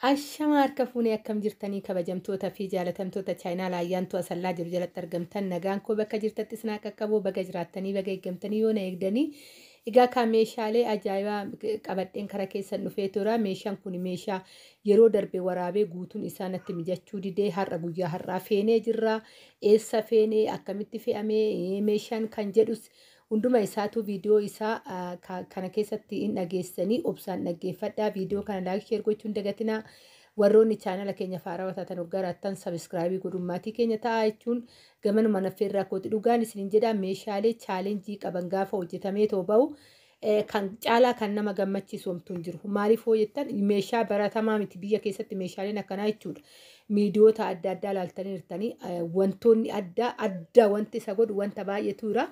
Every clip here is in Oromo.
Ashama harka fuunee akkam jirtanii kabajamtoota fi jaalatamtoota chaayinaa laayyaantu asallaa jiru jalatti argamtan nagaan koo bakka jirtatti isin qaqqabu baga jiraattanii baga eeggamtanii yoo na eegdanii. Egaa kan meeshaalee ajaa'ibaa qabadheen kara keessan dhufee tura. Meeshaan kun meeshaa yeroo darbe waraabee guutuun isaa natti mijachuu didee har'a guyyaa har'aa feenee jirra. Eessa feenee, akkamitti fe'amee meeshaan kan jedhus hunduma isaatu viidiyoo isaa kana keessatti hin dhageessanii obsaan dhaggeeffadhaa. Viidiyoo kana like, share gochuun dagatinaa. Warroonni chaanala keenya faarawaa taatan hoggarattan subscribe godhummaatii keenya ta'a jechuun gamanuma naffeerraa kooti. Dhugaan isiniin jedhaa, meeshaalee challenge qaban gaafa hojjetamee too ba'u kan caalaa kan nama gammachiisu homtuu hin jiru. Maaliif hoo jettan, meeshaa baratamaa miti biyya keessatti meeshaaleen akkanaa jechuudha. Miidiyoota adda addaa ilaaltanii jirtanii, wantoonni adda adda wanti isa godhu wanta baay'eetu jira.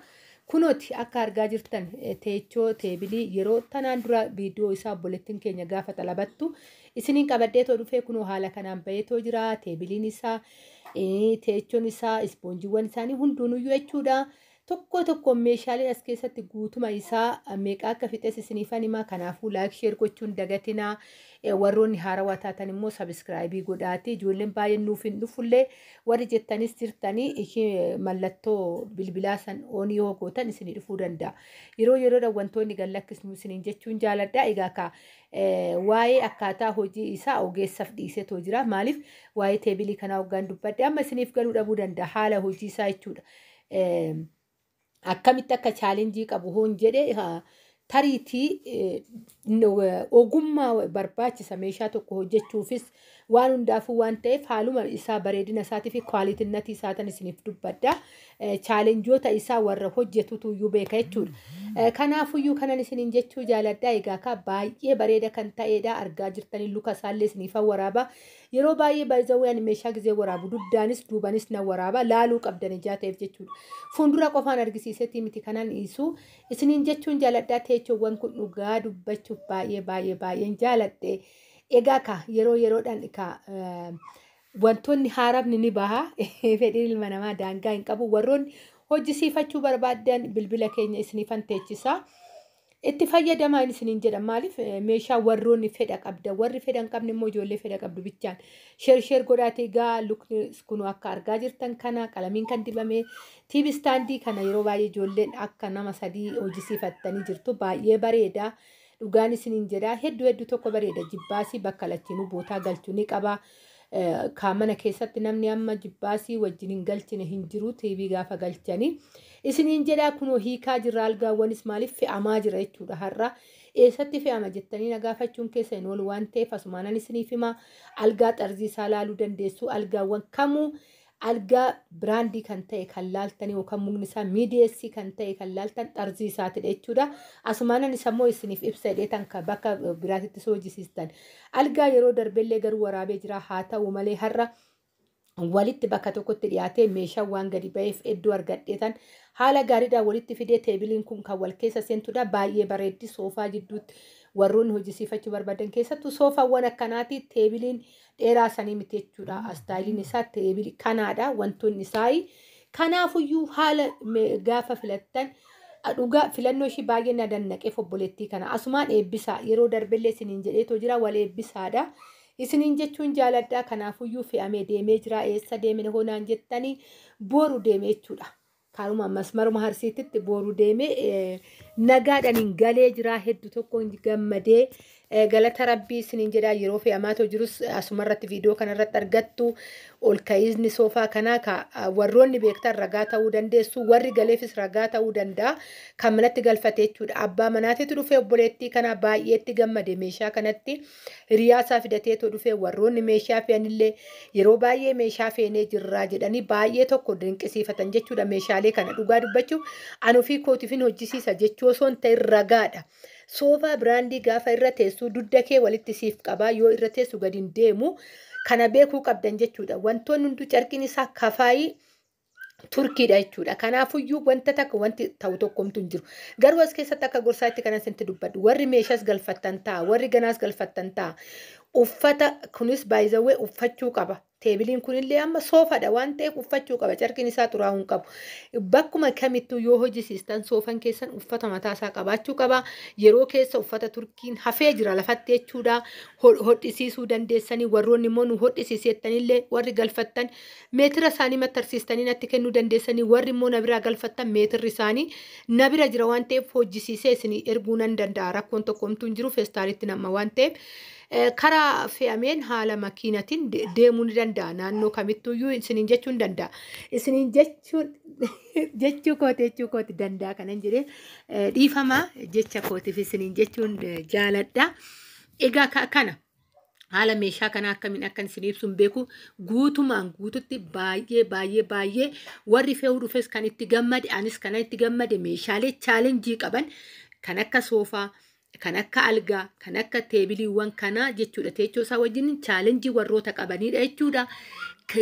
Kunooti akka argaa jirtan teechoo table yeroo tanaan dura viidiyoo isaa obboleettiin keenya gaafa xalabattu isiniin qabadheetoo dhufee, kunoo haala kanaan baheetoo jira. Teebiliin isaa, teechoon isaa, ispoonjiiwwan isaanii hunduunuyyuu jechuudha. Tokko tokko meeshaalee as keessatti guutuma isaa meeqa akka fixes isiniifan himaa. Kanaafuu like, share gochuun dagatinaa. Warroonni haarawaa taatan immoo subscribe godhaati. Ijoolleen baay'een nuuf hin dhufullee warri jettanis jirtanii, ishee mallattoo bilbilaa san on yoo gootan isinii dhufuu danda'a. Yeroo yeroodhaan wantoonni gad lakkisnu isiniin jechuun jaaladha. Egaa ka waa'ee akkaataa hojii isaa ogeessaaf dhiisetoo jira. Maaliif waa'ee table kanaa hoggaan dubbadhe amma isiniif galuu dhabuu danda'a haala hojii isaa jechuudha. Akkamitti akka challenge qabu hoon jedhe, tariitii ogummaa barbaachisa meeshaa tokko hojjechuufis, waan hundaafuu waan ta'eef haaluma isaa bareedina isaatii fi quality isaatan isiniif dubbadha. Challengeoota isaa warra hojjetutu iyyuu beeka jechuudha. Kanaafuyyuu kanan isiniin jechuu jaaladha. Egaa ka baay'ee bareeda kan ta'edha. Argaa jirtanii luka isaallee isiniifan waraaba. Yeroo baay'ee baay'ee ani meeshaa gizee waraabu duddaanis duubanis na waraaba, laaluu qabdan ijaa ta'eef jechuudha. Fuuldura qofaan argisiisetii miti kanan dhiisu. Isiniin jechuun jaaladha. Teechoowwan kun dhugaa dubbachuuf baay'ee baay'ee baay'een jaaladhe. Egaa ka yeroo yeroodhaan ka wantoonni haarafni ni baha. Fedhiin ilma namaa daangaa hin qabu. Warroonni hojjisiifachuu barbaaddan bilbila keenya isiniifan teechisa. Itti fayyadamaa isiniin jedha. Maaliif meeshaa warroonni fedha qabda. Warri fedha hin qabne immoo ijoollee fedha qabdu bichaan. Share share godhaatee egaa lukni kun akka argaa jirtan kana qalamiin kan dibame TV stand kana yeroo baay'ee ijoolleen akka nama sadii hojjisiifattanii jirtu, baay'ee bareeda. Dhugaan isiniin jedha, hedduu hedduu tokko bareeda. Jibbaasii bakka lachiinuu bootaa galchuu ni qaba. Kan mana keessatti namni amma jibbaasii wajjin hin galchine hin jiru TV gaafa galchanii. Isiniin jedhaa, kunoo hiikaa jirra. Algaawwanis maaliif fe'amaa jira jechuudha har'a. Eessatti fe'ama jettanii na gaafachuun keessa hin oolu waan ta'eef asumaanan isiniif hima. Algaa xarzii isaa laaluu dandeessu. Algaawwan kamuu algaa brand kan ta'e kan laaltan yookaan mukni isaa miidiyeessii kan ta'e kan laaltan xarzii isaatidha jechuudha. Asumaanan isa immoo isiniif ibsa jedheetan kan bakka biraatitti hojjisiistan. Algaa yeroo darbellee garuu waraabee jira. Haa ta'u malee har'a walitti bakka tokkotti dhiyaatee meeshaan waan gadi ba'eef iddoo argadheetan haala gaariidhaan walitti fidee. Teebiliin kun kan wal keessa seentudha. Baay'ee bareeddi. Soofaa jidduutti warroonni hojjisiifachuu barbaadan, keessattuu soofaawwan akkanaati, teebiliin dheeraa sanii miti jechuudha. Styleiin isaa table kanaadha wantoonni isaa. Kanaafuyyuu haala gaafa filattan dhugaa filannoo ishii baay'ee na dannaqeef obboleettii kana asumaan eebbisaa. Yeroo darbellee isiniin jedheetoo jira, wal eebbisaadha. Isiniin jechuun jaaladhaa. Kanaafuyyuu fe'amee deemee jira. Eessa deemine hoonaan jettanii, boru deemee jechuudha. Kanuma masmaruma Harsiititti boru deemee nagaadhaan hin galee jira. Hedduu tokko gammadee, galata rabbii isiniin jedhaa. Yeroo fe'amaatoo jirus asumarratti viidiyoo kanarratti argattu. Ol ka'iisni soofaa kanaa ka warroonni beektan ragaa ta'uu dandeessu, warri galeefis ragaa ta'uu danda'a, kan manatti galfate jechuudha. Abbaa manaatitu dhufee obboleettii kanaa baay'eetti gammade meeshaa kanatti. Hiriyaa isaa fidateetoo dhufee, warroonni meeshaa fe'anillee yeroo baay'ee meeshaa feenee jirraa jedhanii baay'ee tokko dinqisiifatan jechuudha meeshaalee kana. Dhugaa dubbachuuf ani ofii kootiifin hojjisiisa jechuu osoo hin ta'in ragaadha. Soofaa brand gaafa irra teessu dugda kee walitti siif qabaa, yoo irra teessu gadi hin deemu, kana beekuu qabdan jechuudha. Wantoonni hunduu carqiin isaa kafaayii Turkiidha jechuudha. Kanaafuyyuu wanta takka wanti ta'u tokkomtu hin jiru. Garuu as keessatti akka gorsaatti kanan isinitti dubbadhu. Warri meeshaas galfattan ta'a, warri ganaas galfattan ta'a. Uffata kunis baay'izawwee uffachuu qaba. Teebiliin kunillee amma soofadha waan ta'eef uffachuu qaba. Carqiin isaa xuraa'uu hin qabu. Bakkuma kamittuu yoo hojjisiistan soofan keessan uffata mataasaa qabaachuu qaba. Yeroo keessa uffata turkiin hafee jira lafatti jechuudha. Hodhisiisuu dandeessanii warroonni immoo nu hodhisiisettanillee warri galfattan meetira isaanii maxxansiistanii natti kennuu dandeessanii, warri immoo na biraa galfattan meetirri isaanii na bira jira waan ta'eef hojjisiisee isinii erguu nan danda'a. Rakkoon tokko homtuu hin jiru, feestaalitti nama waan ta'eef. Karaa fe'ameen haala makiinatiin deemuu ni danda'a. Naannoo kamittuyyuu isiniin jechuu ni danda'a. Isiniin jechuun jechuu kooti danda'a kanan jedhee, dhiifama jecha kootiif isiniin jechuun jaaladha. Egaa kana haala meeshaa kanaa akkamiin akkan isin ibsu hin beeku. Guutumaan guututti baay'ee baay'ee baay'ee warri fe'uu dhufes kan itti gammade, anis kana itti gammade, meeshaalee challenge qaban kan akka soofaa, kan akka algaa, kan akka teebiliiwwan kanaa jechuudha. Teechoo isaa wajjin challenge warroota qabanidha jechuudha.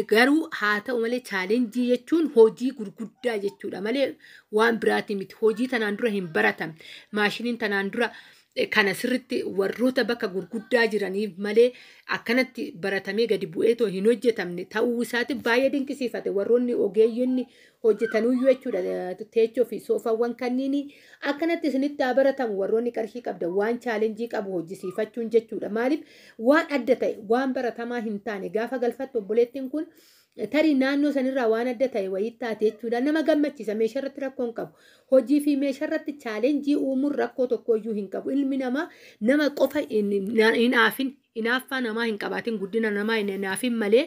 Garuu haa ta'u malee, challenge jechuun hojii gurguddaa jechuudha malee waan biraati miti. Hojii tanaan dura hin baratamne, maashiniin tanaan dura kana sirritti warroota bakka gurguddaa jiraniif malee akkanatti baratamee gadi bu'eetoo hin hojjetamne ta'uu isaati baay'ee dinqisiifate warroonni ogeeyyonni hojjetanuyyuu jechuudha. Teechoo fi soofawwan kanniini akkanatti isinitti haa baratamu. Warroonni qarshii qabda waan challenge qabu hojjisiifachuun jechuudha. Maaliif, waan adda ta'e, waan baratamaa hin taane gaafa galfattu, obboleettiin kun tarii naannoo sanirraa waan adda ta'e wayii taate jechuudha, nama gammachiisa. Meeshaa irratti rakkoo hin qabu. Hojii fi meeshaa irratti challenge uumuun rakkoo tokkoyyuu hin qabu. Ilmi namaa nama qofa hin haafin, hinaaffaa namaa hin qabaatin, guddina namaa hin hinaafin malee,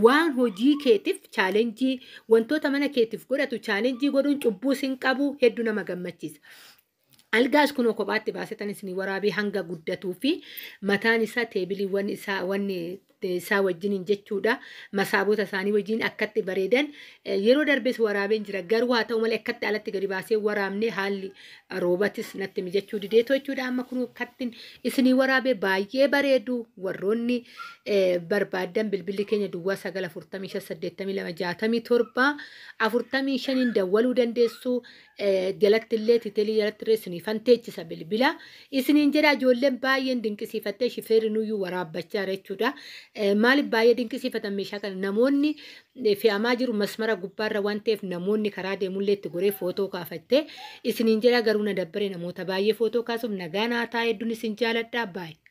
waan hojii keetiif challenge, wantoota mana keetiif godhatu challenge godhuun cubbuus hin qabu, hedduu nama gammachiisa. Algaas kunoo kophaatti baasetan isinii waraabee hanga guddatuu fi mataan isaa teebiliiwwan isaa wanni isaa wajjiniin jechuudha. Masaabota isaanii wajjin akkatti bareedan yeroo darbes waraabeen jira. Garuu haa ta'u malee, akkatti alatti gadi baasee waraabne haalli roobatis natti mijachuu dideetoo jechuudha. Amma kun akkatti isinii waraabee baay'ee bareedu. Warroonni barbaaddan bilbilli keenya 0945826745n dawwaluu dandeessu. Jalatti illee titeelii jalatti illee isinii fanteechisa bilbila. Isiniin jedha, ijoolleen baay'een dinqisiifattee shifeerri nuyyuu waraabbachaa jechuudha. Maaliif baay'ee dinqisiifatan meeshaa kana? Namoonni fe'amaa jiru masmara gubbaarra waan ta'eef, namoonni karaa deemullee itti goree footoo kaafattee isiniin jedha. Garuu na dabbare namoota baay'ee footoo kaasuuf. Nagaa naa ta'a, hedduun isin jaaladha, baay'ee.